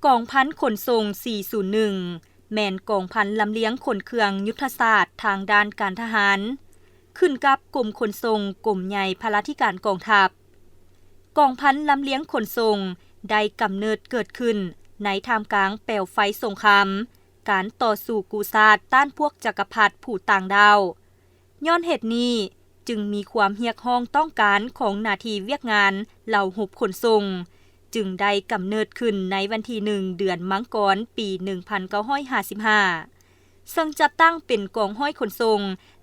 ກອງພັນຂົນສົ່ງ ສີ່ສູນໜຶ່ງ ແມ່ນກອງພັນລຳລຽງຂົນເຄື່ອງຍຸດທະສາດທາງດ້ານການທະຫານ ຂຶ້ນກັບກົມຂົນສົ່ງ ກົມໃຫຍ່ພະລາທິການກອງທັບ. ກອງພັນລຳລຽງຂົນສົ່ງໄດ້ກຳເນີດເກີດຂຶ້ນໃນທ່າມກາງແປວໄຟສົງຄາມ, ການຕໍ່ສູ້ກູ້ຊາດຕ້ານພວກຈັກກະພັດຜູ້ຕ່າງດ້າວ. ຍ້ອນເຫດນີ້ຈຶ່ງມີຄວາມຮຽກຮ້ອງຕ້ອງການຂອງໜ້າທີ່ວຽກງານເຫຼົ່າຮົບຂົນສົ່ງ, ຈຶ່ງໄດ້ກຳເນີດຂຶ້ນໃນວັນທີໜຶ່ງ ເດືອນມັງກອນ ປີໜຶ່ງພັນເກົ້າຮ້ອຍຫ້າສິບຫ້າ ເຊິ່ງຈັດຕັ້ງເປັນກອງຮ້ອຍຂົນສົ່ງ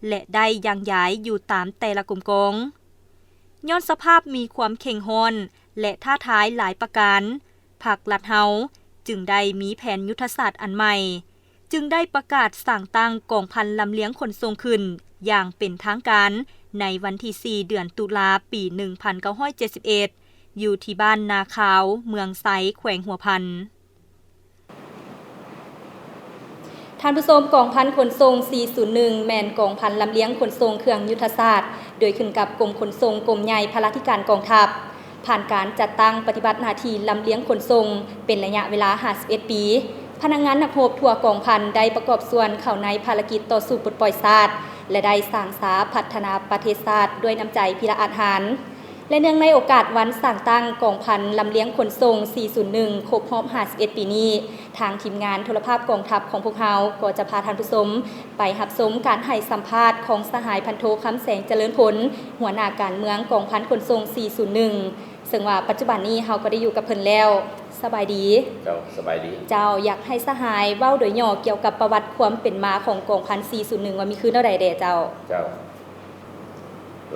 ແລະ ໄດ້ຢ່າງຢາຍຢູ່ຕາມແຕ່ລະກົມກອງ. ຍ້ອນສະພາບມີຄວາມເຄັ່ງຮ້ອນ ແລະ ທ້າທາຍຫຼາຍປະການ, ພັກລັດເຮົາຈຶ່ງໄດ້ມີແຜນຍຸດທະສາດອັນໃໝ່, ຈຶ່ງໄດ້ປະກາດສ້າງຕັ້ງກອງພັນລຳລຽງຂົນສົ່ງຂຶ້ນຢ່າງເປັນທາງການໃນວັນທີສີ່ ເດືອນຕຸລາ ປີໜຶ່ງພັນເກົ້າຮ້ອຍເຈັດສິບເອັດ ຢູ່ທີ່ບ້ານນາຂາວ ເມືອງໄຊ ແຂວງຫົວພັນ. ທ່ານຜູ້ຊົມ, ກອງພັນຂົນສົ່ງ ສີ່ສູນໜຶ່ງ ແມ່ນກອງພັນລຳລຽງຂົນສົ່ງເຄື່ອງຍຸດທະສາດ ໂດຍຂຶ້ນກັບກົມຂົນສົ່ງ ກົມໃຫຍ່ພະລາທິການກອງທັບ. ຜ່ານການຈັດຕັ້ງປະຕິບັດໜ້າທີ່ລຳລຽງຂົນສົ່ງເປັນໄລຍະເວລາຫ້າສິບເອັດປີ, ພະນັກງານນັກຮົບທົ່ວກອງພັນໄດ້ປະກອບສ່ວນເຂົ້າໃນພາລະກິດຕໍ່ສູ້ປົດປ່ອຍຊາດ ແລະ ໄດ້ສ້າງສາພັດທະນາປະເທດຊາດດ້ວຍນ້ຳໃຈພິລະອາດຫານ. ແລະ ເນື່ອງໃນໂອກາດວັນສ້າງຕັ້ງກອງພັນລຳລຽງຂົນສົ່ງ ສີ່ສູນໜຶ່ງ ຄົບຮອບຫ້າສິບເອັດປີນີ້, ທາງທີມງານໂທລະພາບກອງທັບຂອງພວກເຮົາກໍຈະພາທ່ານຜູ້ຊົມໄປຮັບຊົມການໃຫ້ສຳພາດຂອງສະຫາຍພັນໂທ ຄຳແສງ ຈະເລີນຜົນ, ຫົວໜ້າການເມືອງກອງພັນຂົນສົ່ງ ສີ່ສູນໜຶ່ງ ເຊິ່ງວ່າປັດຈຸບັນນີ້ເຮົາກໍໄດ້ຢູ່ກັບເພິ່ນແລ້ວ. ສະບາຍດີ. ເຈົ້າ, ສະບາຍດີ. ເຈົ້າ, ຢາກໃຫ້ສະຫາຍເວົ້າໂດຍຫຍໍ້ກ່ຽວກັບປະຫວັດຄວາມເປັນມາຂອງກອງພັນ ສີ່ສູນໜຶ່ງ ວ່າມີຄືແນວໃດແດ່ເຈົ້າ? ເຈົ້າ.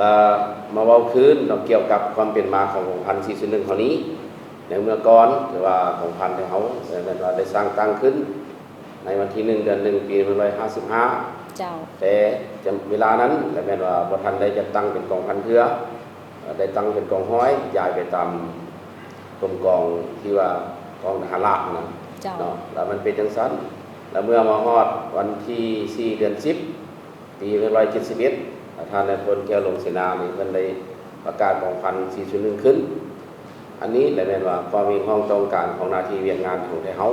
ລະມາເວົ້າຄືນເນາະ ກ່ຽວກັບຄວາມເປັນມາຂອງກອງພັນ ສີ່ສູນໜຶ່ງ ເຮົານີ້. ໃນເມື່ອກ່ອນ ຫຼືວ່າກອງພັນຂອງເຮົາ ແມ່ນວ່າໄດ້ສ້າງຕັ້ງຂຶ້ນໃນວັນທີໜຶ່ງ ເດືອນໜຶ່ງ ປີໜຶ່ງພັນເກົ້າຮ້ອຍຫ້າສິບຫ້າ. ເຈົ້າ. ແຕ່ເວລານັ້ນ ລະແມ່ນວ່າບໍ່ທັນໄດ້ຈັດຕັ້ງເປັນກອງພັນເທື່ອ, ໄດ້ຕັ້ງເປັນກອງຮ້ອຍ ຍ້າຍໄປຕາມກົມກອງທີ່ວ່າກອງທະຫານລາວນະ. ເຈົ້າ. ເນາະ ລະມັນເປັນຈັ່ງຊັ້ນ. ລະເມື່ອມາຮອດວັນທີສີ່ ເດືອນສິບ ປີໜຶ່ງພັນເກົ້າຮ້ອຍເຈັດສິບເອັດ ທ່ານນາຍພົນ ແກ້ວລົງເສນາ ນີ້ເພິ່ນໄດ້ປະກາດກອງພັນ ສີ່ສູນໜຶ່ງ ຂຶ້ນ. ອັນນີ້ລະແມ່ນວ່າຄວາມຮຽກຮ້ອງຕ້ອງການຂອງໜ້າທີ່ວຽກງານຂອງໄທເຮົາ.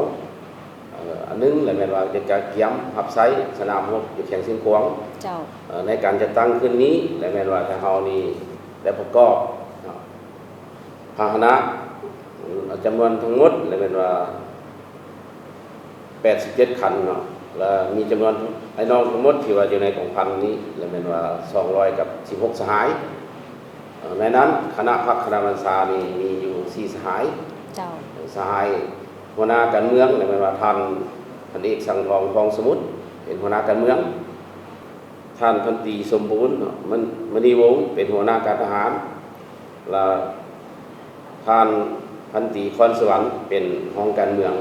ເອີ ອັນໜຶ່ງລະແມ່ນວ່າຈະກະກຽມຮັບໃຊ້ສະໜາມຮົບຢູ່ແຂວງຊຽງຂວາງ. ເຈົ້າ. ເອີ ໃນການຈັດຕັ້ງຂຶ້ນນີ້ລະແມ່ນວ່າໄທເຮົານີ້ໄດ້ປະກອບພາຫະນະ ເອີ ຈຳນວນທັງໝົດລະແມ່ນວ່າ ແປດສິບເຈັດຄັນເນາະ ລະມີຈຳນວນອ້າຍນ້ອງທັງໝົດທີ່ວ່າຢູ່ໃນກອງພັນນີ້ລະແມ່ນວ່າສອງຮ້ອຍກັບສິບຫົກສະຫາຍ. ເອີ ໃນນັ້ນຄະນະພັກຄະນະບັນຊານີ້ມີຢູ່ສີ່ສະຫາຍ. ເຈົ້າ. ສະຫາຍຫົວໜ້າການເມືອງລະແມ່ນວ່າທ່ານ ພັນເອກ ສັງທອງ ທອງສະໝຸດ ເປັນຫົວໜ້າການເມືອງ, ທ່ານ ພັນຕີ ສົມບູນ ເນາະ ມັນ ມະນີວົງ ເປັນຫົວໜ້າການທະຫານ ລະທ່ານ ພັນຕີ ຄອນສະຫວັນ ເປັນຮອງການເມືອງ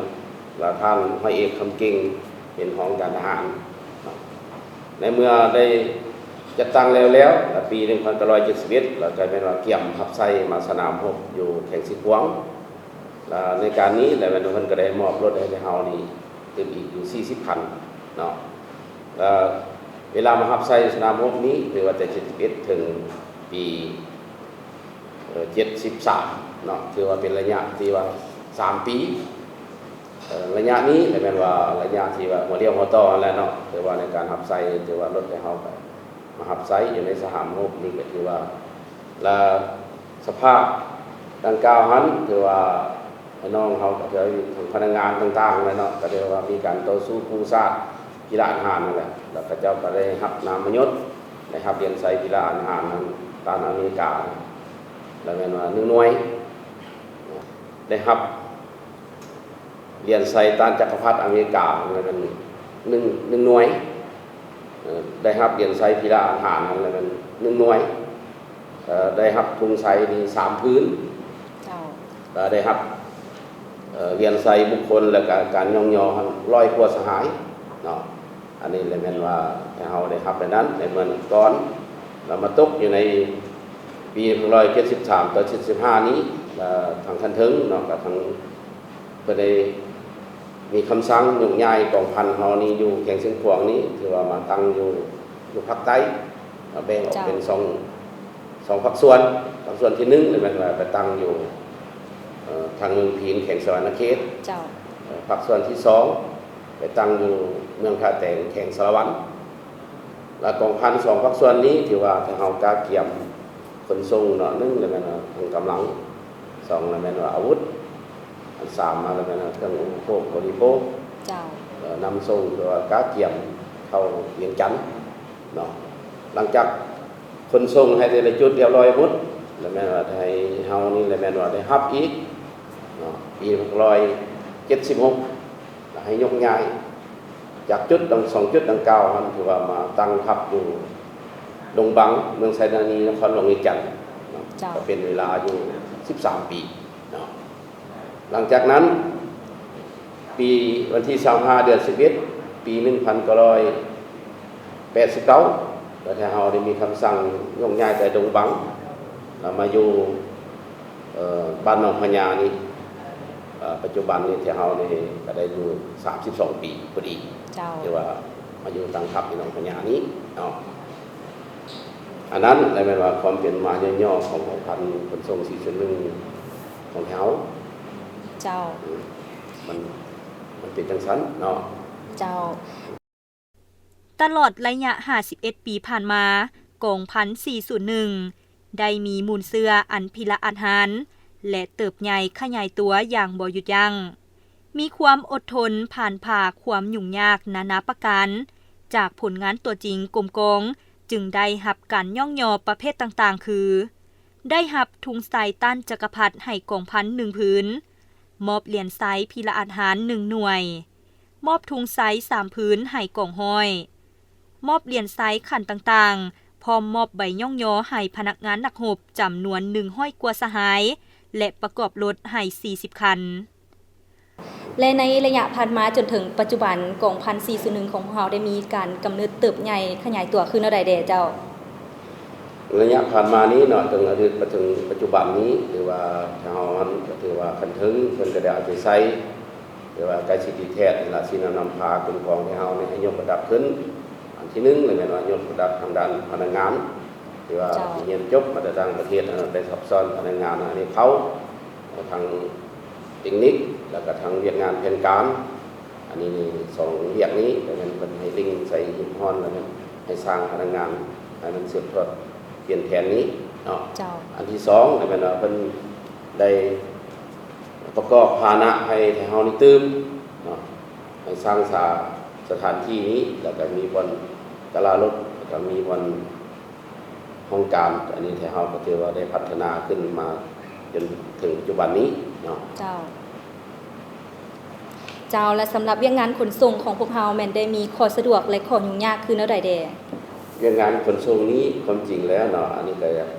ລະທ່ານ ຮ້ອຍເອກ ຄຳເກັ່ງ ເປັນຮອງການທະຫານ. ໃນເມື່ອໄດ້ຈັດຕັ້ງແລ້ວໆ ລະປີໜຶ່ງພັນເກົ້າຮ້ອຍເຈັດສິບເອັດ ລະກະແມ່ນວ່າກຽມຮັບໃຊ້ມາສະໜາມຮົບຢູ່ແຂວງຊຽງຂວາງ. ລະໃນການນີ້ລະແມ່ນວ່າເພິ່ນກະໄດ້ມອບລົດໃຫ້ເຮົານີ້ຕື່ມອີກຢູ່ສີ່ສິບຄັນເນາະ. ລະເວລາມາຮັບໃຊ້ສະໜາມຮົບນີ້ ຖືວ່າແຕ່ເຈັດສິບເອັດເຖິງປີ ເອີ ເຈັດສິບສາມເນາະ ຖືວ່າເປັນໄລຍະທີ່ວ່າສາມປີ. ເອີ ໄລຍະນີ້ລະແມ່ນວ່າໄລຍະທີ່ວ່າຫົວລຽວຫົວຕໍ່ຫັ້ນແຫຼະເນາະ ຖືວ່າໃນການຮັບໃຊ້ ຖືວ່າລົດໃຫ້ເຮົາກະມາຮັບໃຊ້ຢູ່ໃນສະໜາມຮົບນີ້ກະຖືວ່າ ລະສະພາບດັ່ງກ່າວຫັ້ນ ຖືວ່າພີ່ນ້ອງເຮົາກະຖືວ່າທັງພະນັກງານຕ່າງໆແຫຼະເນາະ ກະຖືວ່າມີການຕໍ່ສູ້ກູ້ຊາດ ກິລາອາດຫານຫັ້ນແຫຼະ ລະເຂົາເຈົ້າກະໄດ້ຮັບນາມມະຍົດ ໄດ້ຮັບຫຼຽນໄຊກິລາອາດຫານທາງອາເມລິກາ ລະແມ່ນວ່າໜຶ່ງໜ່ວຍ ໄດ້ຮັບຫຼຽນໄຊຕ້ານຈັກກະພັດອາເມລິກາ ລະແມ່ນໜຶ່ງ ໜຶ່ງໜ່ວຍ ເອີ ໄດ້ຮັບຫຼຽນໄຊກິລາອາດຫານ ລະແມ່ນໜຶ່ງໜ່ວຍ ເອີ ໄດ້ຮັບທຸງໄຊນີ້ສາມຜືນ. ເຈົ້າ. ລະໄດ້ຮັບ ເອີ ຫຼຽນໄຊບຸກຄົນ ລະກະການຍ້ອງຍໍຫັ້ນຮ້ອຍກວ່າສະຫາຍເນາະ. ອັນນີ້ລະແມ່ນວ່າເຮົາໄດ້ຮັບໄປນັ້ນໃນເມື່ອກ່ອນ ລະມາຕົກຢູ່ໃນປີໜຶ່ງພັນເກົ້າຮ້ອຍເຈັດສິບສາມຕໍ່ເຈັດສິບຫ້ານີ້ ລະທາງຂັ້ນເທິງເນາະ ກະທາງ ເພິ່ນໄດ້ມີຄຳສັ່ງໂຍກຍ້າຍກອງພັນເຮົານີ້ຢູ່ແຂວງຊຽງຂວາງນີ້ ຖືວ່າມາຕັ້ງຢູ່ ຢູ່ພາກໃຕ້ ແບ່ງອອກເປັນສອງ ສອງພາກສ່ວນ. ພາກສ່ວນທີໜຶ່ງແມ່ນວ່າໄປຕັ້ງຢູ່ ເອີ ທາງເມືອງພີນ ແຂວງສະຫວັນນະເຂດ. ເຈົ້າ. ພາກສ່ວນທີສອງໄປຕັ້ງຢູ່ເມືອງທ່າແຕງ ແຂວງສາລະວັນ. ແລະກອງພັນສອງພາກສ່ວນນີ້ ຖືວ່າເຮົາກະກຽມຂົນສົ່ງເນາະ, ໜຶ່ງລະແມ່ນວ່າທາງກຳລັງ, ສອງລະແມ່ນວ່າອາວຸດ, ອັນສາມມາລະແມ່ນວ່າເຄື່ອງອຸປະໂພກບໍລິໂພກ ເຈົ້າ. ເອີ ນຳສົ່ງ ຫຼືວ່າກະກຽມເຂົ້າວຽງຈັນເນາະ. ຫຼັງຈາກຂົນສົ່ງໃຫ້ແຕ່ລະຈຸດຮຽບຮ້ອຍໝົດ ລະແມ່ນວ່າໄທເຮົານີ້ລະແມ່ນວ່າໄດ້ຮັບອີກເນາະ, ປີຫົກຮ້ອຍເຈັດສິບຫົກ ລະໃຫ້ຍົກຍ້າຍຈາກຈຸດດັ່ງ ສອງຈຸດດັ່ງກ່າວຫັ້ນ ຖືວ່າມາຕັ້ງທັບຢູ່ດົງບັງ ເມືອງໄຊທານີ ນະຄອນຫຼວງວຽງຈັນເນາະ. ເຈົ້າ. ກະເປັນເວລາຢູ່ສິບສາມປີເນາະ. ຫຼັງຈາກນັ້ນ ປີວັນທີຊາວຫ້າ ເດືອນສິບເອັດ ປີໜຶ່ງພັນເກົ້າຮ້ອຍແປດສິບເກົ້າ ລະໄທເຮົາໄດ້ມີຄຳສັ່ງຍົກຍ້າຍແຕ່ດົງບັງ ລະມາຢູ່ ເອີ ບ້ານໜອງພະຍານີ້. ເອີ ປັດຈຸບັນນີ້ໄທເຮົານີ້ກະໄດ້ຢູ່ສາມສິບສອງປີພໍດີ. ເຈົ້າ. ທີ່ວ່າມາຢູ່ຕັ້ງທັບຢູ່ໜອງພະຍານີ້ເນາະ. ອັນນັ້ນລະແມ່ນວ່າຄວາມເປັນມາຫຍໍ້ໆຂອງກອງພັນຂົນສົ່ງສີ່ສູນໜຶ່ງຂອງເຮົາ. ເຈົ້າ. ອືມ ມັນ ມັນເປັນຈັ່ງຊັ້ນເນາະ. ເຈົ້າ. ຕະຫຼອດໄລຍະຫ້າສິບເອັດປີຜ່ານມາ, ກອງພັນສີ່ສູນໜຶ່ງໄດ້ມີມູນເຊື້ອອັນພິລະອາດຫານ ແລະ ເຕີບໃຫຍ່ຂະຫຍາຍຕົວຢ່າງບໍ່ຢຸດຢັ້ງ. ມີຄວາມອົດທົນຜ່ານຜ່າຄວາມຫຍຸ້ງຍາກນານາປະການ, ຈາກຜົນງານຕົວຈິງກົມກອງຈຶ່ງໄດ້ຮັບການຍ້ອງຍໍປະເພດຕ່າງໆ ຄື ໄດ້ຮັບທຸງໄຊຕ້ານຈັກກະພັດໃຫ້ກອງພັນໜຶ່ງຜືນ, ມອບຫຼຽນໄຊພິລະອາດຫານໜຶ່ງໜ່ວຍ, ມອບທຸງໄຊສາມຜືນໃຫ້ກອງຮ້ອຍ, ມອບຫຼຽນໄຊຂັ້ນຕ່າງໆ, ພ້ອມມອບໃບຍ້ອງຍໍໃຫ້ພະນັກງານນັກຮົບຈຳນວນໜຶ່ງຮ້ອຍກວ່າສະຫາຍ ແລະ ປະກອບລົດໃຫ້ສີ່ສິບຄັນ. ແລະ ໃນໄລຍະຜ່ານມາຈົນເຖິງປັດຈຸບັນ, ກອງພັນສີ່ສູນໜຶ່ງຂອງພວກເຮົາໄດ້ມີການກຳເນີບເຕີບໃຫຍ່ຂະຫຍາຍຕົວຄືແນວໃດແດ່ເຈົ້າ? ໄລຍະຜ່ານມານີ້ເນາະ, ຕັ້ງແຕ່ອະດີດມາເຖິງປັດຈຸບັນນີ້ ຖືວ່າທາງເຮົາຫັ້ນກະຖືວ່າຂັ້ນເທິງເພິ່ນກະໄດ້ເອົາໃຈໃສ່ ຫຼືວ່າໃກ້ຊິຕິແທດນີ້ລະ ຊີ້ນຳນຳພາກຸ່ມຂອງເຮົານີ້ໃຫ້ຍົກລະດັບຂຶ້ນ. ອັນທີໜຶ່ງລະແມ່ນວ່າຍົກລະດັບທາງດ້ານພະນັກງານ ທີ່ວ່າ ເຈົ້າ ຮຽນຈົບມາແຕ່ຕ່າງປະເທດ ໄປສອບສອນພະນັກງານໃຫ້ເຂົ້າ ທັງເຕັກນິກ ແລ້ວກະທັງວຽກງານແຜນການ. ອັນນີ້ນີ້ ສອງວຽກນີ້ລະແມ່ນເພິ່ນໃຫ້ເລັ່ງໃສ່ຮີບຮ້ອນ ລະແມ່ນໃຫ້ສ້າງພະນັກງານໃຫ້ມັນສືບທອດປ່ຽນແຜນນີ້ເນາະ. ເຈົ້າ. ອັນທີສອງລະແມ່ນວ່າເພິ່ນໄດ້ ປະກອບພາຫະນະໃຫ້ໄທເຮົານີ້ຕື່ມເນາະ, ໃຫ້ສ້າງສາສະຖານທີ່ນີ້ ແລ້ວກະມີບ່ອນຕະຫຼາດລົດ ແລ້ວກະມີບ່ອນຫ້ອງການ. ອັນນີ້ໄທເຮົາກະຖືວ່າໄດ້ພັດທະນາຂຶ້ນມາຈົນເຖິງປັດຈຸບັນນີ້ເນາະ. ເຈົ້າ. ເຈົ້າ, ແລະ ສຳລັບວຽກງານຂົນສົ່ງຂອງພວກເຮົາແມ່ນໄດ້ມີຂໍ້ສະດວກ ແລະ ຂໍ້ຫຍຸ້ງຍາກຄືແນວໃດແດ່? ວຽກງານຂົນສົ່ງນີ້ ຄວາມຈິງແລ້ວເນາະ, ອັນນີ້ກະຢາກ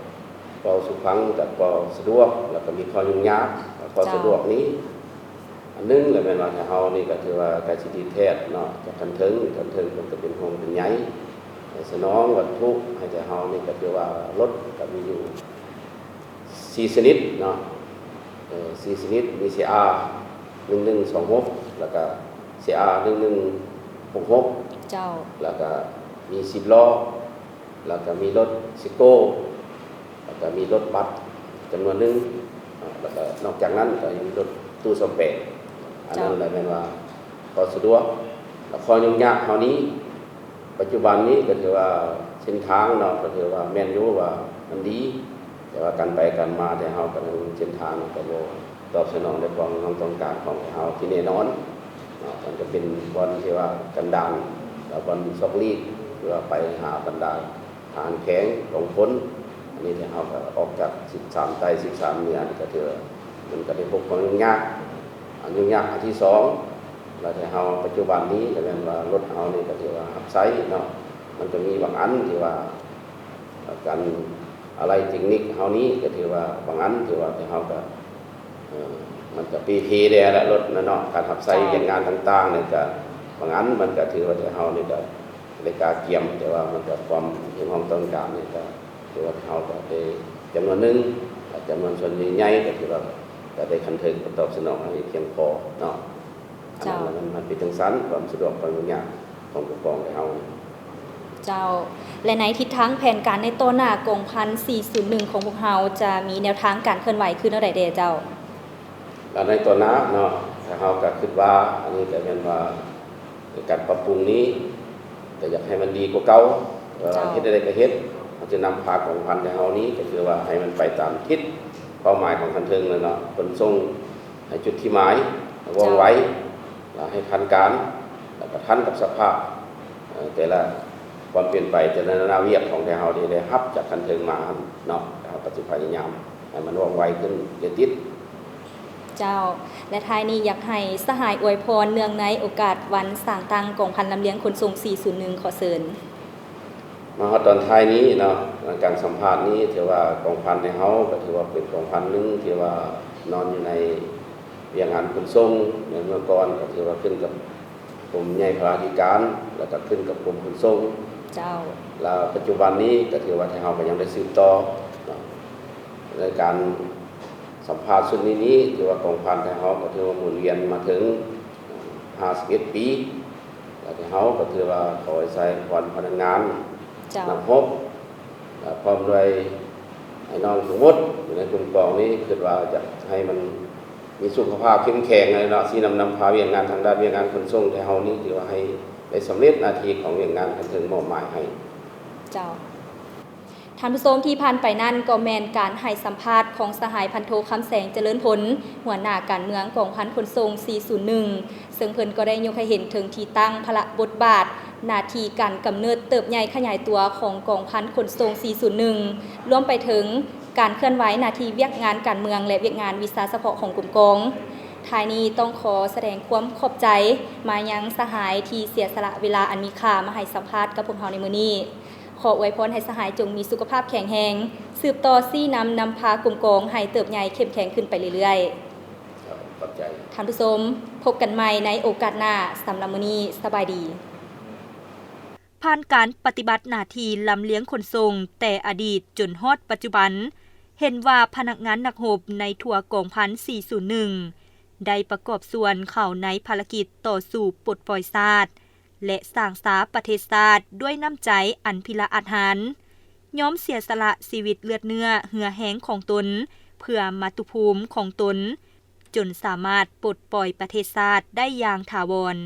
ເວົ້າສູ່ຟັງ ກະພໍສະດວກ ແລ້ວກະມີຂໍ້ຫຍຸ້ງຍາກ. ຂໍ້ ເຈົ້າ ສະດວກນີ້ ອັນໜຶ່ງລະແມ່ນວ່າເຮົານີ້ກະຖືວ່າໃກ້ຊິຕິແທດເນາະ ຈາກຂັ້ນເທິງ, ຂັ້ນເທິງເພິ່ນກະເປັນຫ່ວງເປັນໃຍ ສະໜອງວັດຖຸໃຫ້ແກ່ເຮົານີ້ ກະຖືວ່າລົດກະມີຢູ່ສີ່ຊະນິດເນາະ, ເອີ ສີ່ຊະນິດ ມີ ຊີອາ ໜຶ່ງໜຶ່ງສອງຫົກ ແລ້ວກະ ຊີອາ ໜຶ່ງໜຶ່ງຫົກຫົກ ເຈົ້າ ແລ້ວກະມີສິບລໍ້ ແລ້ວກະມີລົດຊິໂກ້ ແລ້ວກະມີລົດບັດຈຳນວນໜຶ່ງ ແລ້ວກະນອກຈາກນັ້ນກະຍັງມີລົດຕູ້ຊາວແປດ. ອັນນັ້ນ ເຈົ້າ ລະແມ່ນວ່າຂໍ້ສະດວກ. ແລ້ວຂໍ້ຫຍຸ້ງຍາກເຮົານີ້ ປັດຈຸບັນນີ້ກະຖືວ່າເສັ້ນທາງເນາະ ກະຖືວ່າແມ່ນຢູ່ວ່າມັນດີ, ແຕ່ວ່າການໄປການມາແຕ່ເຮົາກະຍັງ ເສັ້ນທາງກະບໍ່ຕອບສະໜອງໄດ້ຄວາມຕ້ອງການຂອງເຮົາທີ່ແນ່ນອນເນາະ. ມັນກະເປັນບ່ອນທີ່ວ່າກັນດານ ແລ້ວບ່ອນຊອກຫຼີກ ຫຼືວ່າໄປຫາບັນດາ ທະຫານແຂວງ ກອງພົນ. ອັນນີ້ທີ່ເຮົາກະອອກຈາກສິບສາມໃຕ້ ສິບສາມເໜືອ ກະຖືວ່າມັນກະໄດ້ພົບຄວາມຫຍຸ້ງຍາກ. ອັນຫຍຸ້ງຍາກອັນທີສອງ ລະທີ່ເຮົາປັດຈຸບັນນີ້ກະແມ່ນວ່າລົດເຮົານີ້ກະຖືວ່າຮັບໃຊ້ເນາະ, ມັນກະມີບາງອັນທີ່ວ່າ ການອາໄຫຼ່ເຕັກນິກເຮົານີ້ກະຖືວ່າບາງອັນທີ່ວ່າທີ່ເຮົາກະ ເອີ ມັນກະເປ່ເພແດ່ລະລົດນະເນາະ, ການຮັບໃຊ້ ເຈົ້າ ວຽກງານຕ່າງໆນີ້ກະ ບາງອັນມັນກະຖືວ່າທີ່ເຮົານີ້ກະ ໄດ້ກະກຽມ ແຕ່ວ່າມັນກະຄວາມຮຽກຮ້ອງຕ້ອງການນີ້ກະຖືວ່າເຮົາກະໄດ້ຈຳນວນໜຶ່ງ ແລະ ຈຳນວນສ່ວນໃຫຍ່ກະຖືວ່າກະໄດ້ຂັ້ນເທິງກະຕອບສະໜອງໃຫ້ພຽງພໍເນາະ. ອັນນັ້ນ ເຈົ້າ ມັນ ມັນເປັນຈັ່ງຊັ້ນ ຄວາມສະດວກຄວາມຫຍຸ້ງຍາກຂອງຜູ້ກອງເຮົາ. ເຈົ້າ ແລະ ໃນທິດທາງແຜນການໃນຕໍ່ໜ້າ ກອງພັນສີ່ສູນໜຶ່ງຂອງພວກເຮົາຈະມີແນວທາງການເຄື່ອນໄຫວຄືແນວໃດແດ່ເຈົ້າ? ແລະ ໃນຕໍ່ໜ້າເນາະ ເຮົາກໍຄິດວ່າອັນນີ້ກໍແມ່ນວ່າການປັບປຸງນີ້ກໍຢາກໃຫ້ມັນດີກວ່າເກົ່າ ເອີ ເຈົ້າ ເຮັດແນວໃດກໍເຮັດ ເຮົາຈະນຳພາກອງພັນໄທເຮົານີ້ ກໍຄືວ່າໃຫ້ມັນໄປຕາມທິດເປົ້າໝາຍຂອງຂັ້ນເທິງແລ້ວເນາະ ຂົນສົ່ງໃຫ້ຈຸດທີ່ໝາຍ ວ່ອງໄວ ເຈົ້າ ແລະ ໃຫ້ທັນການ ແລະ ກໍທັນກັບສະພາບ ເອີ ແຕ່ລະຄວາມປ່ຽນໄປ ແຕ່ລະໜ້າວຽກຂອງໄທເຮົາທີ່ໄດ້ຮັບຈາກຂັ້ນເທິງມາເນາະ ເຮົາກໍຊິພະຍາຍາມໃຫ້ມັນວ່ອງໄວຂຶ້ນເດດຕິດ. ເຈົ້າ ແລະ ທ້າຍນີ້ຢາກໃຫ້ສະຫາຍອວຍພອນເນື່ອງໃນໂອກາດວັນສ້າງຕັ້ງກອງພັນລຳລຽງຂົນສົ່ງສີ່ສູນໜຶ່ງ ຂໍເຊີນ. ມາຮອດຕອນທ້າຍນີ້ເນາະ ການສຳພາດນີ້ຖືວ່າກອງພັນໃນເຮົາກໍຖືວ່າເປັນກອງພັນໜຶ່ງທີ່ວ່ານອນຢູ່ໃນວຽກງານຂົນສົ່ງໃນເມື່ອກ່ອນ ກໍຖືວ່າຂຶ້ນກັບກົມໃຫຍ່ພະລາທິການ ແລ້ວກໍຂຶ້ນກັບກົມຂົນສົ່ງ. ເຈົ້າ ແລ້ວປັດຈຸບັນນີ້ກໍຖືວ່າໄທເຮົາກໍຍັງໄດ້ສືບຕໍ່ເນາະ ໃນການສຳພາດຊຸດນີ້ນີ້ ຖືວ່າກອງພັນໄທເຮົາກໍຖືວ່າໝູນວຽນມາເຖິງຫ້າສິບເອັດປີ ແລ້ວໄທເຮົາກໍຖືວ່າຂໍໃຫ້ໃສ່ຄວາມພະນັກງານ ເຈົ້າ ນັກຮົບ ແລະ ພ້ອມດ້ວຍອ້າຍນ້ອງທັງໝົດຢູ່ໃນກຸ່ມກອງນີ້ ຄິດວ່າຈະໃຫ້ມັນມີສຸຂະພາບເຂັ້ມແຂງແຫຼະເນາະ ຊີ້ນຳນຳພາວຽກງານທາງດ້ານວຽກງານຂົນສົ່ງໄທເຮົານີ້ ຖືວ່າໃຫ້ໄດ້ສຳເລັດໜ້າທີ່ຂອງວຽກງານຂັ້ນເທິງມອບໝາຍໃຫ້. ເຈົ້າ ທ່ານຜູ້ຊົມ ທີ່ຜ່ານໄປນັ້ນກໍແມ່ນການໃຫ້ສຳພາດຂອງສະຫາຍພັນໂທ ຄຳແສງ ຈະເລີນຜົນ ຫົວໜ້າການເມືອງກອງພັນຂົນສົ່ງສີ່ສູນໜຶ່ງ ເຊິ່ງເພິ່ນກໍໄດ້ຍົກໃຫ້ເຫັນເຖິງທີ່ຕັ້ງ, ພາລະບົດບາດ, ໜ້າທີ່ການກຳເນີດເຕີບໃຫຍ່ຂະຫຍາຍຕົວຂອງກອງພັນຂົນສົ່ງສີ່ສູນໜຶ່ງ ລວມໄປເຖິງການເຄື່ອນໄຫວໜ້າທີ່ວຽກງານການເມືອງ ແລະ ວຽກງານວິຊາສະເພາະຂອງກົມກອງ. ທ້າຍນີ້ຕ້ອງຂໍສະແດງຄວາມຂອບໃຈມາຍັງສະຫາຍທີ່ເສຍສະຫຼະເວລາອັນມີຄ່າມາໃຫ້ສຳພາດກັບພວກເຮົາໃນມື້ນີ້. ຂໍອວຍພອນໃຫ້ສະຫາຍຈົ່ງມີສຸຂະພາບແຂງແຮງ, ສືບຕໍ່ຊີ້ນຳນຳພາກົມກອງໃຫ້ເຕີບໃຫຍ່ເຂັ້ມແຂງຂຶ້ນໄປເລື້ອຍໆ. ຂອບໃຈ. ທ່ານຜູ້ຊົມ, ພົບກັນໃໝ່ໃນໂອກາດໜ້າ. ສຳລັບມື້ນີ້, ສະບາຍດີ. ຜ່ານການປະຕິບັດໜ້າທີ່ລຳລຽງຂົນສົ່ງແຕ່ອະດີດຈົນຮອດປັດຈຸບັນ, ເຫັນວ່າພະນັກງານນັກຮົບໃນທົ່ວກອງພັນສີ່ສູນໜຶ່ງ ໄດ້ປະກອບສ່ວນເຂົ້າໃນພາລະກິດຕໍ່ສູ້ປົດປ່ອຍຊາດ ແລະ ສ້າງສາປະເທດຊາດດ້ວຍນ້ຳໃຈອັນພິລະອາດຫານ, ຍອມເສຍສະຫຼະຊີວິດເລືອດເນື້ອເຫື່ອແຮງຂອງຕົນ ເພື່ອມາຕຸພູມຂອງຕົນ, ຈົນສາມາດປົດປ່ອຍປະເທດຊາດໄດ້ຢ່າງຖາວອນ.